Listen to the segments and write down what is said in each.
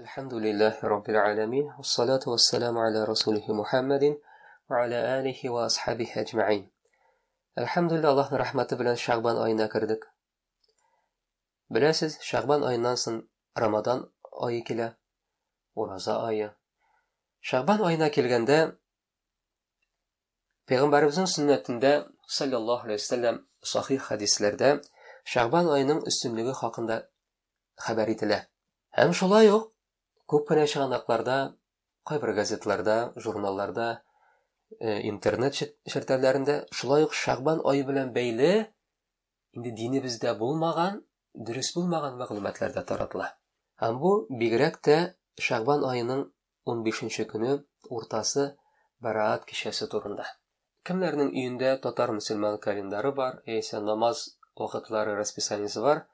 Әлхәмдүлилләһи раббил галәмин, вассалату вассаламу аля расулихи Мухаммадин ва аля алихи ва асхабихи әҗмәгыйн. Әлхәмдүлилләһ, Аллаһның рәхмәте белән Шәгъбан аена кердек. Беләсез, Шәгъбан аеннан соң Рамадан ае килә, ураза ае. Шәгъбан аена килгәндә, Пәйгамбәребезнең сөннәтендә, саллаллаһу алейһи вәсәлләм, сахих хәдисләрдә Шәгъбан аеның өстенлеге хакында хәбәр ителә. Һәм шулай ук күп кенә чыганакларда, кайбер газетларда, журналларда, э, интернет челтәрләрендә шулай ук Шәгъбан ае белән бәйле инде динебездә булмаган, дөрес булмаган мәгълүматлар да таратыла. Һәм бу бигрәк тә Шәгъбан аеның 15 көне уртасы Бәраат кичәсе турында. Кемнәрнең өендә татар мөселман календары бар, яисә намаз вакытлары расписаниесе бар,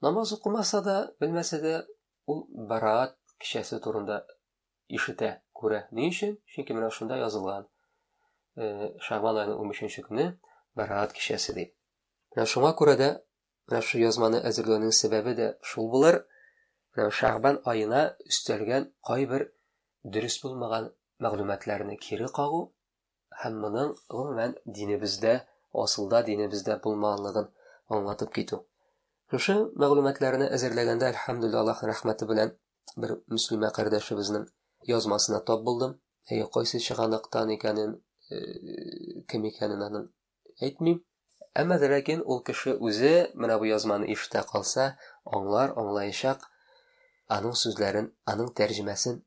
намаз укымаса да, белмәсә дә, ул Бәраат кичәсе турында ишетә, күрә. Ни өчен? Чөнки менә шунда язылган. Э, Шәгъбан аеның 15 көне Бәраат кичәсе дип. Менә шуңа күрә дә менә шул язманы әзерләүнең сәбәбе дә шул булыр. Менә Шәгъбан аена өстәлгән кайбер дөрес булмаган мәгълүматларны кире кагу һәм моның гомумән динебездә, асылда динебездә булмаганлыгын аңлатып китү. Шушы мәгълүматларны әзерләгәндә, әлхәмдүлилләһ, Аллаһның рәхмәте белән бер мөслимә кардәшебезнең язмасына тап булдым. Әйе, кайсы чыганактан икәнен, э, кем икәнен аның әйтмим. Әмма дә ләкин ул кеше үзе менә бу язманы ишетә калса, аңлар, аңлаячак, аның сүзләрен, аның тәрҗемәсен,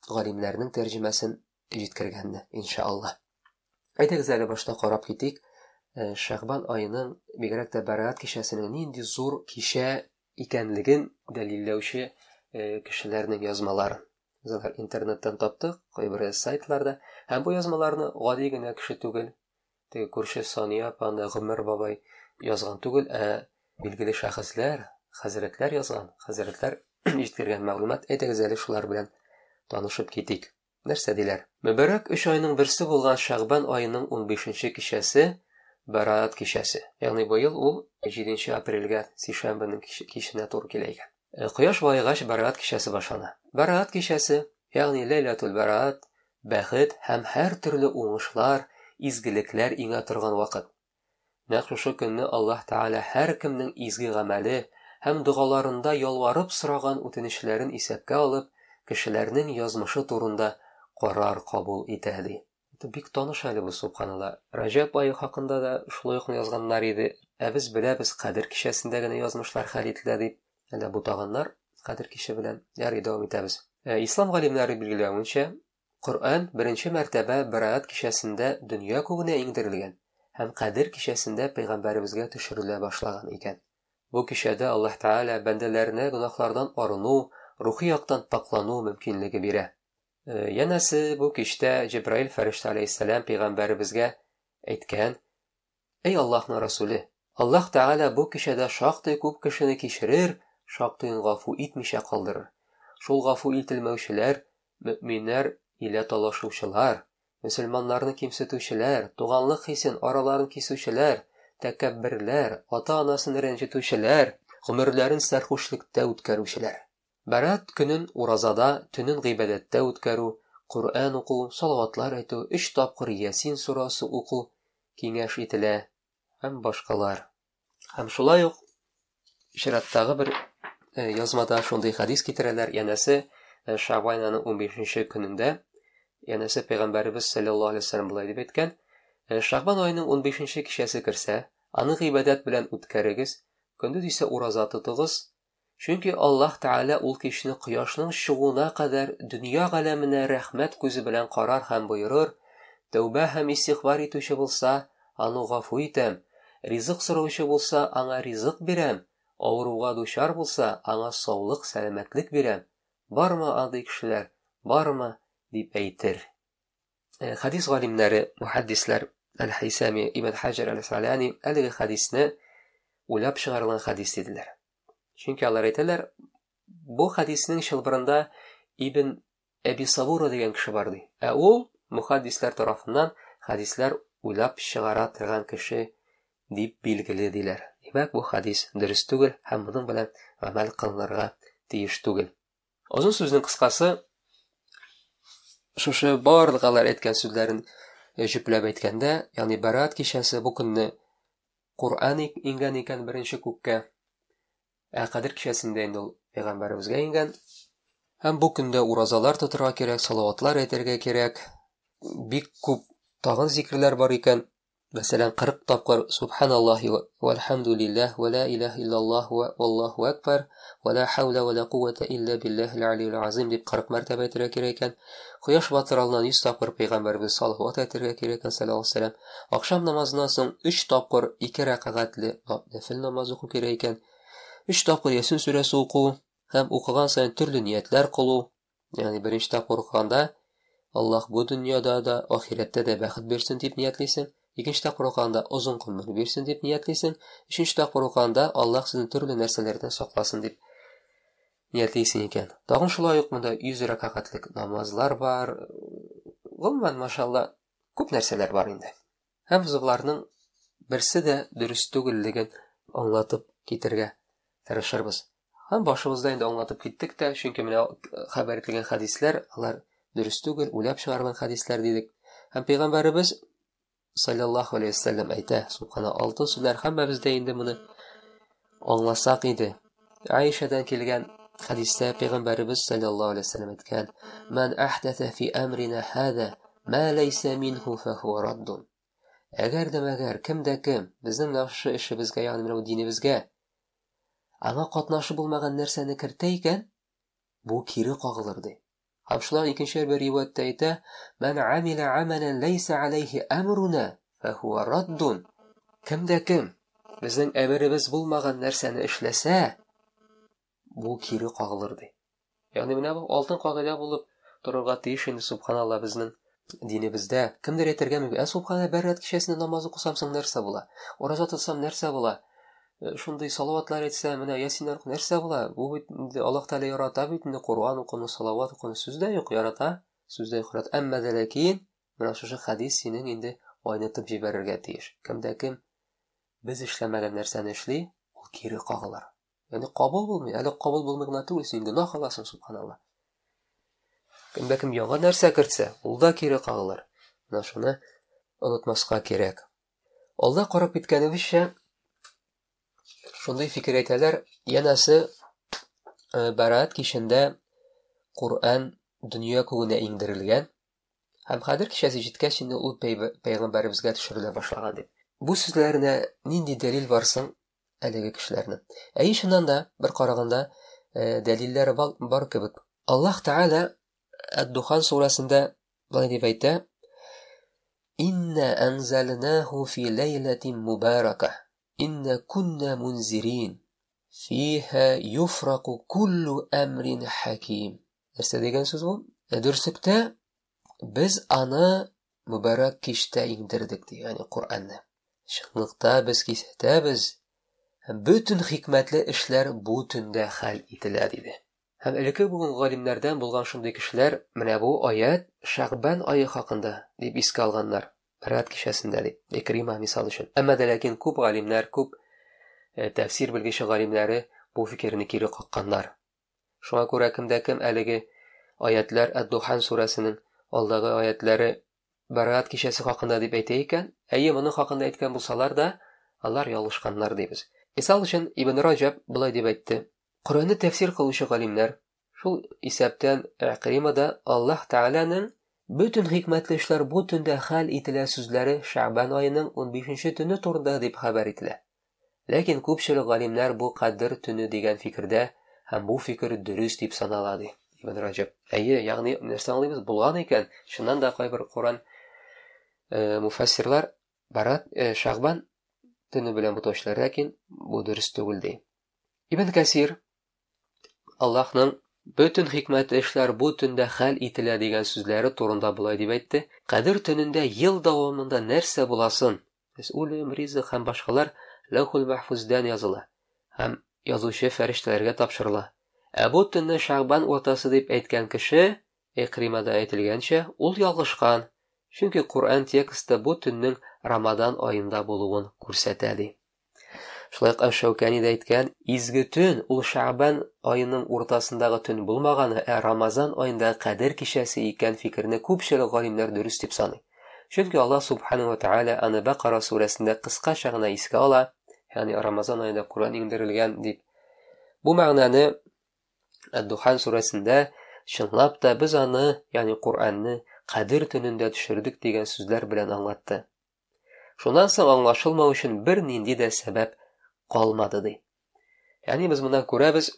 галимнәрнең тәрҗемәсен җиткергәнне, иншалла. Әйдәгез әле башта карап китик, э, Шәгъбан аеның, бигрәк тә Бәраат кичәсенең нинди зур кичә икәнлеген дәлилләүче э, кешеләрнең язмаларын. Без алар интернеттан таптык, кайбер сайтларда. Һәм бу язмаларны гади генә кеше түгел, теге күрше Сания апа, анда Гомәр бабай язган түгел, ә билгеле шәхесләр, хәзрәтләр язган, хәзрәтләр җиткергән мәгълүмат. Әйдәгез әле шулар белән танышып китик. Нәрсә диләр? Мөбарәк өч айның берсе булган Шәгъбан аеның 15 кичәсе Бәраат кичәсе. Ягъни быел ул 7 апрельгә сишәмбенең киченә туры килә икән. Э, кояш баегач Бәраат кичәсе башлана. Бәраат кичәсе, ягъни Ләйләтул Бәраат, бәхет һәм һәр төрле уңышлар, изгелекләр иңә торган вакыт. Нәкъ шушы көнне Аллаһ Тәгалә һәркемнең изге гамәле һәм догаларында ялварып сораган үтенечләрен исәпкә алып, кешеләрнең язмышы турында карар кабул итә, ди. Бик таныш әле бу, субханалла. Раҗәб ае хакында да шулай ук язганнар иде. Ә без беләбез, Кадер кичәсендә генә язмышлар хәл ителә дип. Әллә бутаганнар Кадер киче белән. Ярый, дәвам итәбез. Э, ислам галимнәре билгеләвенчә, Коръән беренче мәртәбә Бәраәт кичәсендә дөнья күгенә иңдерелгән һәм Кадер кичәсендә пәйгамбәребезгә төшерелә башлаган икән. Бу кичәдә Аллаһ Тәгалә бәндәләренә гөнаһлардан арыну, рухи яктан пакьлану мөмкинлеге бирә. Э, янәсе, бу кичтә Җәбраил фәрештә аләйһиссәлам пәйгамбәребезгә әйткән, Әй Аллаһның Расуле, Аллаһ Тәгалә бу кичәдә шактый күп кешене кичерер, шактыен гафу итмичә калдырыр. Шул гафу ителмәүчеләр, мөэминнәр илә талашучылар, мөселманнарны кимсетүчеләр, туганлык хисен, араларын кисүчеләр, тәкәбберләр, ата-анасын рәнҗетүчеләр, гомерләрен сәрхушлектә үткәрүчеләр. Бәраәт көнен уразада, төнен гыйбадәттә үткәрү, Коръән уку, салаватлар әйтү, өч тапкыр Ясин сурасы уку киңәш ителә һәм башкалар. Һәм шулай ук чираттагы бер э, язмада шундый хәдис китерәләр, янәсе э, Шәгъбан аеның 15 көнендә, янәсе пәйгамбәребез саллаллаһу алейһи вәсәлләм болай дип әйткән: «Э, Шәгъбан аеның 15 кичәсе керсә, аны гыйбадәт белән үткәрегез, көндез исә ураза тотыгыз, Чөнки Аллаһ Тәгалә ул кичне кояшның чыгуына кадәр дөнья галәменә рәхмәт күзе белән карар һәм боерыр, Тәүбә һәм истигъфар итүче булса, аны гафу итәм, ризык сораучы булса, аңа ризык бирәм, авыруга дучар булса, аңа саулык-сәламәтлек бирәм. Бармы андый кешеләр, бармы? дип әйтер. Э, хәдис галимнәре, мухаддисләр Әл-Хәйсәми, Ибн Хаҗар Әл-Асалани әлеге хәдисне уйлап чыгарылган хәдис диделәр. Чөнки алар әйтәләр, бу хәдиснең чылбырында Ибн Әби Сабура дигән кеше бар ди. Ә ул мухаддисләр тарафыннан хәдисләр уйлап чыгара торган кеше дип билгеле диләр. Димәк, бу хәдис дөрес түгел һәм моның белән гамәл кылынырга тиеш түгел. Озын сүзнең кыскасы, шушы барлык алар әйткән сүзләрен э, җөпләп әйткәндә, ягъни Бәрат кичәсе бу көнне Коръән иңгән икән беренче күккә. Ә Кадер кичәсендә инде ул пәйгамбәребезгә иңгән. Һәм бу көндә уразалар тотырга кирәк, салаватлар әйтергә кирәк. Бик күп тагын зикерләр бар икән. Мәсәлән, 40 тапкыр Субханаллаһи вәлхәмдүлилләһ вә ла илаһа иллаллаһ вә валлаһу акбар вә ла хәүлә вә ла куввәтә илля биллаһил алиюл азим дип 40 мәртәбә әйтергә кирәк икән. Кояш батыр алдыннан 100 тапкыр пәйгамбәребез салават әйтергә кирәк икән, саллаллаһу алейһи вәсәлләм. Ахшам намазыннан соң 3 тапкыр 2 рәкәгатьле нәфел намаз уку кирәк икән. 3 тапкыр Ясин сүрәсе уку һәм укыган саен төрле ниятләр кылу. Ягъни беренче тапкыр укыганда Аллаһ бу дөньяда да, ахирәттә дә бәхет бирсен дип ниятлисең. Икенче тапкыр укыганда озын гомер бирсен дип ниятлисең. Өченче тапкыр укыганда Аллаһ сезне төрле нәрсәләрдән сакласын дип ниятлисең икән. Тагын шулай ук монда 100 рәкәгатьлек намазлар бар. Гомумән, машалла, күп нәрсәләр бар инде. Һәм без боларның берсе дә дөрес түгеллеген аңлатып китергә тырышырбыз. Һәм башыбызда инде аңлатып киттек тә, чөнки менә хәбәр ителгән хәдисләр, алар дөрес түгел, уйлап чыгарылган хәдисләр дидек. Һәм пәйгамбәребез саллаллаһу алейһи вәсәлләм әйтә, субхана, алтын сүзләр һәммәбез дә инде моны аңласак иде. Аишәдән килгән хәдистә пәйгамбәребез саллаллаһу алейһи вәсәлләм әйткән: "Ман ахдаса фи амрина хада ма лайса минху фахуа раддун". Әгәр дә мәгәр кем дә кем безнең менә шушы эшебезгә, ягъни менә бу динебезгә аңа катнашы булмаган нәрсәне кертә икән, бу кире кагылыр ди. Һәм шулай икенче бер риваятьтә әйтә: "Ман амила амалан лайса алейхи амруна фахуа раддун". Кем дә кем безнең әмеребез булмаган нәрсәне эшләсә, бу кире кагылыр ди. Ягъни менә бу алтын кагыйдә булып торырга тиеш инде субханалла безнең динебездә. Кемдер әйтергә мөмкин, ә субханалла бәррәт кичәсендә намаз укысам соң нәрсә була? Ураза тотсам нәрсә була? Э, шундый салаватлар әйтсә, менә ясиннәр нәрсә була? Бу бит инде Аллаһ Тәгалә ярата бит инде Коръән укуны, салават укуны. Сүз дә юк, ярата, сүз дә юк, ярата. Әмма дә ләкин менә шушы хәдис синең инде айнытып җибәрергә тиеш. Кемдә кем без эшләмәгән нәрсәне эшли, ул кире кагылыр. Ягъни кабул булмый, әле кабул булмый гына түгел, син гөнаһ аласың, субханалла. Кемдә кем яңа нәрсә кертсә, ул да кире кагылыр. Менә шуны онытмаска кирәк. Алда карап киткәнебезчә, шундый фикер әйтәләр, янәсе э, Бәраат кичендә Коръән дөнья күгенә иңдерелгән һәм Кадер кичәсе җиткәч инде ул пәйгамбәребезгә төшерелә башлаган дип. Бу сүзләренә нинди дәлил бар соң әлеге кешеләрнең? Әйе, чыннан да, бер караганда, э, дәлилләре бар кебек. Аллаһ Тәгалә Әд-Духан сүрәсендә болай дип әйтә: Инна анзалнаху фи ләйләтин мубарака. Инна кунна мунзирин. Фиха юфраку куллу әмрин хаким. Нәрсә дигән сүз бу? Ә дөреслектә без аны мөбарәк кичтә иңдердек, ди, ягъни Коръәнне. Чынлыкта без кисәтәбез, һәм бөтен хикмәтле эшләр бу төндә хәл ителә, диде. Һәм элекке буын галимнәрдән булган шундый кешеләр менә бу аять Шәгъбән ае хакында дип искә алганнар, Бәрәт кичәсендә дип, Икрима мисал өчен. Әмма дә ләкин күп галимнәр, күп э, тәфсир белгече галимнәре бу фикерне кире какканнар. Шуңа күрә кемдә кем әлеге аятлар Әд-Духан сүрәсенең алдагы аятлары Бәрәт кичәсе хакында дип әйтә икән, әйе, моның хакында әйткән булсалар да, алар ялгышканнар дибез. Мисал өчен, Ибн Раҗаб болай дип әйтте: Коръәнне тәфсир кылучы галимнәр, шул исәптән Икрима да Аллаһ Тәгаләнең бөтен хикмәтле эшләр бу төндә хәл ителә сүзләре Шәгъбан аеның унбишенче төне турында дип хәбәр ителә. Ләкин күпчелек галимнәр бу Кадер төне дигән фикердә һәм бу фикер дөрес дип санала, ди Ибн Раҗаб. Әйе, ягъни нәрсә аңлыйбыз? Булган икән, чыннан да кайбер Коръән э, муфассирлар Барат э, Шәгъбан төне белән бутаучылар, ләкин бу дөрес түгел ди. Ибн Кәсир Аллаһның бөтен хикмәтле эшләр бу төндә хәл ителә дигән сүзләре турында болай дип әйтте: Кадер төнендә ел дәвамында нәрсә буласын, без үлем, ризык һәм башкалар Ләүхул Мәхфуздән языла һәм язучы фәрештәләргә тапшырыла. Ә бу төнне Шәгъбан уртасы дип әйткән кеше, Икримада әйтелгәнчә, ул ялгышкан, чөнки Коръән тексты бу төннең Рамадан аенда булуын күрсәтә ди. Шулай ук Әш-Шәүкәни дә әйткән, изге төн ул Шәгъбан аеның уртасындагы төн булмаганы, ә Рамазан аенда Кадер кичәсе икән фикерне күпчелек галимнәр дөрес дип саный. Чөнки Аллаһ субханаһу ва тааля аны Бәкара сүрәсендә кыскача гына искә ала, ягъни Рамазан аенда Коръән иңдерелгән дип. Бу мәгънәне Әд-Духан сүрәсендә чынлап та без аны, ягъни Коръәнне Кадер төнендә төшердек дигән сүзләр белән аңлатты. Шуннан соң аңлашылмау өчен бернинди дә сәбәп калмады ди. Ягъни без моннан күрәбез,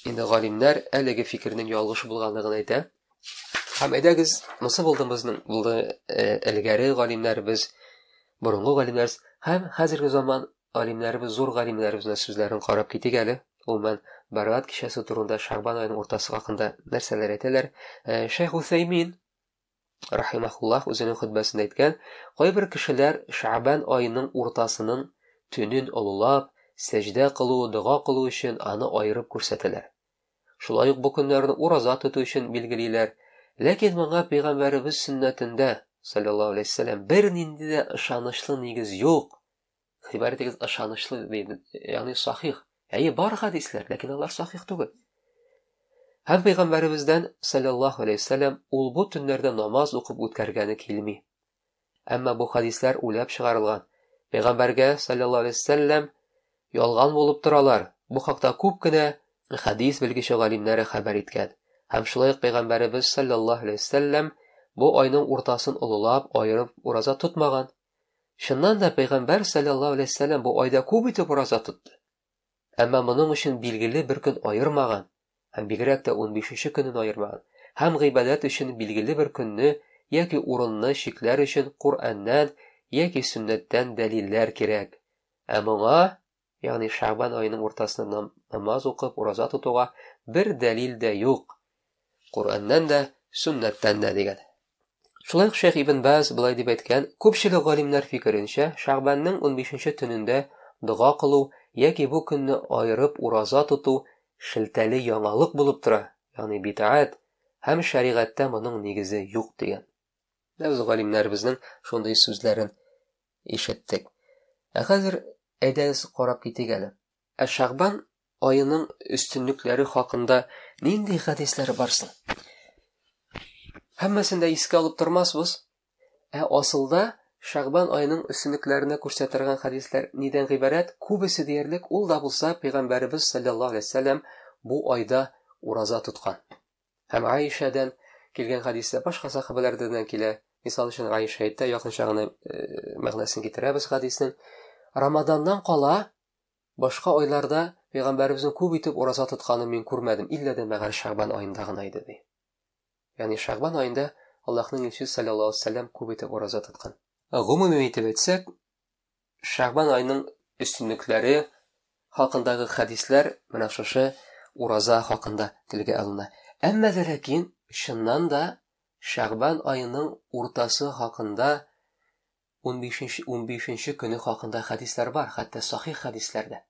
инде галимнәр әлеге фикернең ялгыш булганлыгын әйтә. Һәм әйдәгез, монысы булды безнең булды э, элгәре галимнәребез, борынгы галимнәр һәм хәзерге заман галимнәребез, зур галимнәребезнең сүзләрен карап китик әле. Гомумән, Бәраат кичәсе турында Шәгъбан аеның уртасы хакында нәрсәләр әйтәләр? Э, Шәйх Усәймин рахимахуллах үзенең хөтбәсендә әйткән, кайбер кешеләр Шәгъбан аеның уртасының төнен олылап, сәҗдә кылу, дога кылу өчен аны аерып күрсәтәләр. Шулай ук бу көннәрне ураза тоту өчен билгелиләр. Ләкин моңа пәйгамбәребез сөннәтендә, саллаллаһу алейһи вәсәлләм, бернинди дә ышанычлы нигез юк. Игътибар итегез, ышанычлы диде, ягъни сахих. Әйе, бар хәдисләр, ләкин алар сахих түгел. Һәм пәйгамбәребездән саллаллаһу алейһи вәсәлләм ул бу төннәрдә намаз укып үткәргәне килми. Әмма бу хәдисләр уйлап чыгарылган. Пәйгамбәргә саллаллаһу алейһи вәсәлләм ялган булып торалар. Бу хакта күп кенә хәдис белгече галимнәре хәбәр иткән. Һәм шулай ук пәйгамбәребез саллаллаһу алейһи вәсәлләм бу айның уртасын олылап, аерып ураза тотмаган. Чыннан да пәйгамбәр саллаллаһу алейһи вәсәлләм бу айда күп итеп ураза тотты. Әмма моның өчен билгеле бер көн аермаган һәм бигрәк тә 15нче көнен аермаган. Һәм гыйбадәт өчен билгеле бер көнне яки урынны чикләр өчен Коръәннән яки сөннәттән дәлилләр кирәк. Ә моңа, ягъни Шәгъбан аеның уртасында намаз укып ураза тотуга бер дәлил дә юк. Коръәннән дә, сөннәттән дә дигән. Шулай ук Шәйх Ибн Баз болай дип әйткән, күпчелек галимнәр фикеренчә, Шәгъбанның 15нче төнендә дога кылу яки бу көнне аерып ураза тоту шелтәле яңалык булып тора, ягъни бидгать, һәм шәригатьтә моның нигезе юк дигән. Без галимнәребезнең шундый сүзләрен ишеттек. Ә хәзер әйдәгез карап китик әле. Ә Шәгъбан аеның өстенлекләре хакында нинди хәдисләр бар соң? Һәммәсен дә искә алып тормасбыз. Ә асылда Шәгъбан аеның өстенлекләренә күрсәтелгән хәдисләр нидән гыйбарәт? Күбесе диярлек ул да булса пәйгамбәребез саллаллаһу алейһи вәсәлләм бу айда ураза тоткан. Һәм Аишәдән килгән хәдистә башка сахабәләрдән килә. Мисал өчен Аиша әйтә, якынча гына э, мәгънәсен китерәбез хәдиснең. Рамаданнан кала Башка айларда пәйгамбәребезнең күп итеп ураза тотканын мин күрмәдем, иллә дә мәгәр Шәгъбан аенда гына иде, ди. Ягъни Шәгъбан аенда Аллаһның илчесе саллаллаһу алейһи вәсәлләм күп итеп ураза тоткан. Гомуми итеп әйтсәк, Шәгъбан аеның өстенлекләре хакындагы хәдисләр менә шушы ураза хакында телгә алына. Әмма дә ләкин чыннан да Шәгъбан аеның уртасы хакында 15 унбишенче көне хакында хәдисләр бар, хәтта сахих хәдисләр дә.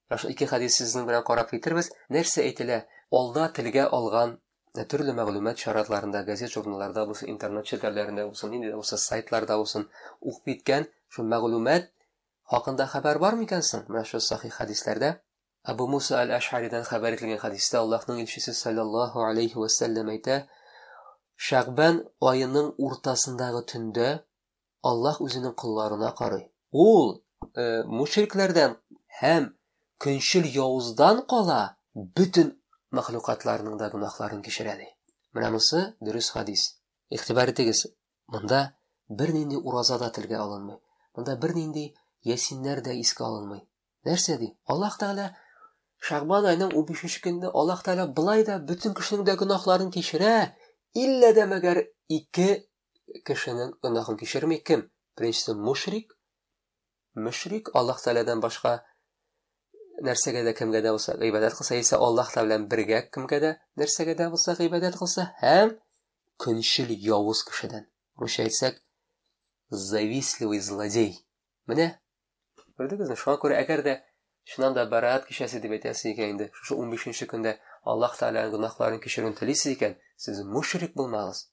Менә шул ике хәдис сезнең белән карап китербез. Нәрсә әйтелә? Алда телгә алган э, төрле мәгълүмат чараларында, газет, журналларда булсын, интернет челтәрләрендә булсын, нинди дә булса сайтларда булсын, укып киткән шул мәгълүмат хакында хәбәр бар микән соң? Менә шул сахих хәдисләрдә Абу Муса аль-Аш'аридан хәбәр ителгән хәдистә Аллаһның илчесе саллаллаһу алейхи ва сәлләм әйтә: Шәгъбан аеның уртасындагы төндә Аллаһ үзенең колларына карый. Ул э, мушрикләрдән һәм көнчел явыздан кала бөтен мәхлукатларның да гөнаһларын кичерә ди. Менә монысы дөрес хадис. Игътибар итегез, монда бернинди ураза да телгә алынмый. Монда бернинди ясиннәр дә искә алынмый. Нәрсә ди? Аллаһ Тәгалә Шәгъбан аеның 15 көнендә Аллаһ Тәгалә былай да бөтен кешенең дә гөнаһларын кичерә, иллә дә мәгәр ике кешенең гөнаһын кичерми. Кем? Беренчесе мушрик. Мушрик Аллаһ Тәгаләдән башка нәрсәгә дә кемгә дә булса гыйбадәт кылса, яисә Аллаһ Тәгалә белән бергә кемгә дә нәрсәгә дә булса гыйбадәт кылса, һәм көнчел явыз кешедән. Русча әйтсәк, завистливый злодей. Менә Күрдегезме? Шуңа күрә әгәр дә чыннан да Бәраат кичәсе дип әйтәсез икән инде, шушы 15 көндә Аллаһ Тәгаләнең гөнаһларын кичерүен телисез икән, сез мушрик булмагыз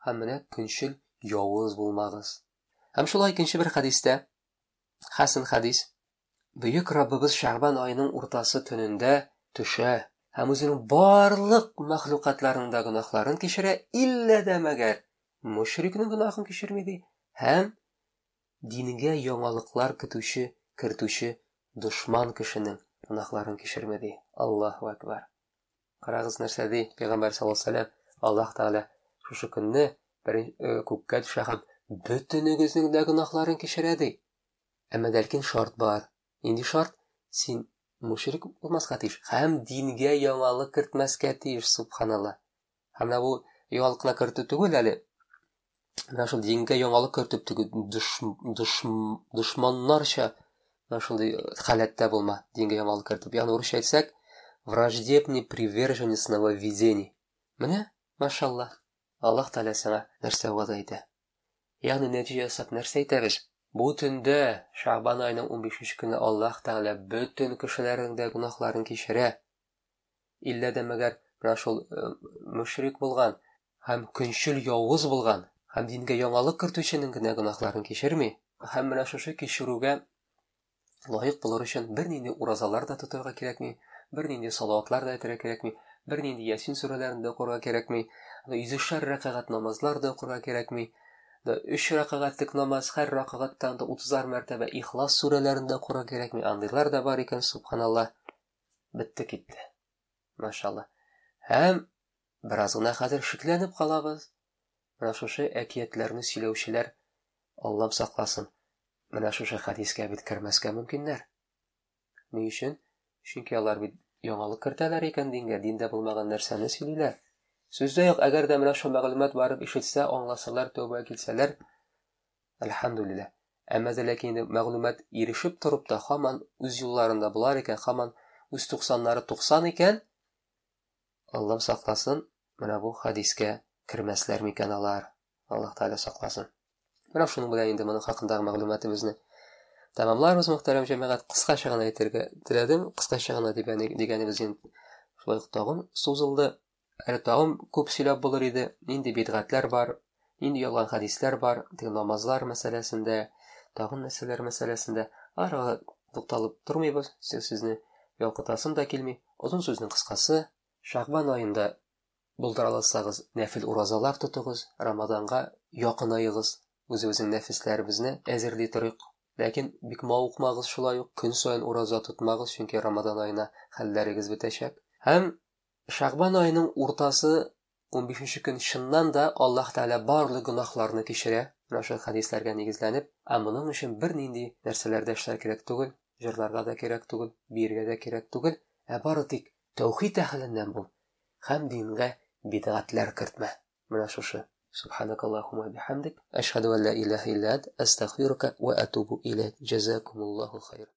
һәм менә көнчел явыз булмагыз. Һәм шулай икенче бер хәдистә, хәсен хәдис, Бөек Раббыбыз Шәгъбан аеның уртасы төнендә төшә һәм үзенең барлык мәхлукатларының да гөнаһларын кичерә, иллә дә мәгәр мөшрикнең гөнаһын кичерми ди һәм дингә яңалыклар көтүче, кертүче дошман кешенең гөнаһларын кичерми ди. Аллаһу акбар. Карагыз нәрсә ди Пәйгамбәр саллаллаһу алейһи вәсәлләм, Аллаһ Тәгалә шушы көнне бер күккә төшә һәм бөтенегезнең дә гөнаһларын кичерә ди. Әмма ләкин шарт бар. Нинди шарт? Син мушрик булмаска тиеш һәм дингә яңалык кертмәскә тиеш, субханалла. Һәм менә бу яңалык кына кертү түгел әле. Менә шул дингә яңалык кертеп теге дошманнарча менә шундый халәттә булма, дингә яңалык кертеп. Ягъни урысча әйтсәк, враждебный приверженец нововведений. Менә, машалла, Аллаһ Тәгалә сиңа нәрсә вәгъдә итә. Ягъни нәтиҗә ясап нәрсә әйтәбез? Бу төндә, Шәгъбан аеның 15 көне Аллаһ Тәгалә бөтен кешеләрнең дә гөнаһларын кичерә. Иллә дә мәгәр менә шул э, мөшрик булган һәм көнчел явыз булган һәм дингә яңалык кертүченең генә гөнаһларын кичерми. Һәм менә шушы кичерүгә лаек булыр өчен бернинди уразалар да тотарга кирәкми, бернинди салаватлар да әйтергә кирәкми, бернинди Ясин сүрәләрен дә укырга кирәкми, йөзешәр рәкәгать намазлар да укырга кирәкми, да өч рәкәгатьлек намаз, һәр рәкәгатьтән дә утызар мәртәбә Ихлас сүрәләрен дә укырга кирәкми. Андыйлар да бар икән, субханалла. Бетте китте. Машалла. Һәм бераз гына хәзер шикләнеп калабыз. Менә шушы әкиятләрне сөйләүчеләр, Аллам сакласын, менә шушы хәдискә бит кермәскә мөмкиннәр. Ни өчен? Чөнки алар бит яңалык кертәләр икән дингә, диндә булмаган нәрсәне сөйлиләр. Сүз дә юк, әгәр дә менә шул мәгълүмат барып ишетсә, аңласалар, тәүбә килсәләр, әлхәмдүлилләһ. Әмма дә ләкин инде мәгълүмат ирешеп торып та һаман үз юлларында булар икән, һаман үз туксаннары туксан икән, Аллам сакласын, менә бу хәдискә кермәсләр микән алар? Аллаһ Тәгалә сакласын. Менә шуның белән инде моның хакындагы мәгълүматыбызны тәмамларбыз, мөхтәрәм җәмәгать. Кыскача гына әйтергә теләдем. Кыскача гына дигәнебез инде шулай ук тагын сузылды. Әле тагын күп сөйләп булыр иде. Нинди бидгатләр бар, нинди ялган хәдисләр бар, теге намазлар мәсьәләсендә, тагын нәрсәләр мәсьәләсендә. Арага тукталып тормыйбыз, сезне ялкытасым да килми. Озын сүзнең кыскасы, Шәгъбан аенда булдыра алсагыз, нәфил уразалар тотыгыз, Рамаданга якынаегыз, үзебезнең нәфесләребезне әзерли торыйк. Ләкин бик мавыкмагыз шулай ук, көн саен ураза тотмагыз, чөнки Рамадан аена хәлләрегез бетәчәк. Һәм Шәгъбан аеның уртасы 15 көн чыннан да Аллаһ Тәгалә барлык гөнаһларны кичерә, менә шул хәдисләргә нигезләнеп, ә моның өчен бернинди нәрсәләр дә эшләргә кирәк түгел, җырларга да кирәк түгел, биергә дә кирәк түгел, ә бары тик тәүхид әһеленнән бул һәм дингә бидгатләр кертмә. Менә шушы. Субханакаллахума бихамдик, әшһәду ан ла илаһа илля ант, әстәгъфирука ва атубу иләйк. Җәзакумуллаһу хайр.